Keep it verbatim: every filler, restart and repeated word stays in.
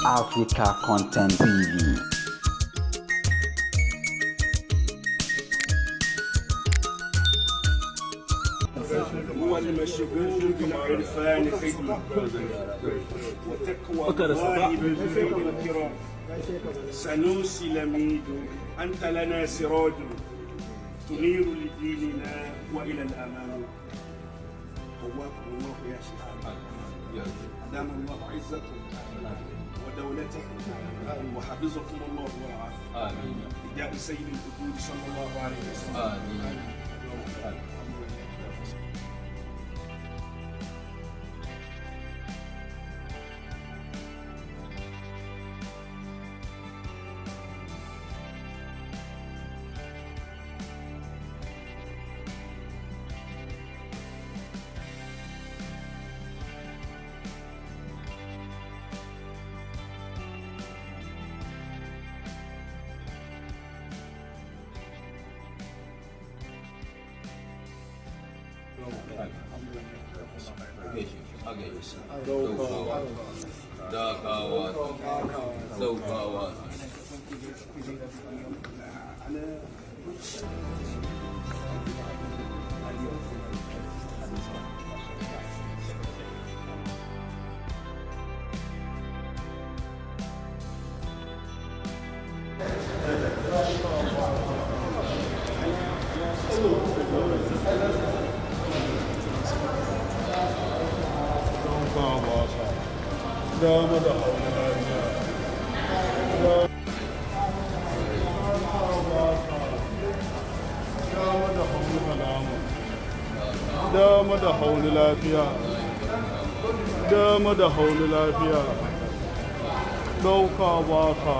Africa Content T V. هو المشغول بالعرفان خدمة وتقوى الله بالذنوب الكرام. سنوسي لميد، أنت لنا سراج تنير لديننا وإلى الأمان. قواكم الله يا شيخ. أدام الله عزكم ودولتكم وحفظكم الله ورعاكم. آمين. بجاه سيد الوجود صلى الله عليه وسلم. آمين. Daukawa. Daukawa. Daukawa. Dama da hauna lafiya. Dama da hauna lafiya. Dama da hauna lafiya. Dama da hauna lafiya. Dauka baka.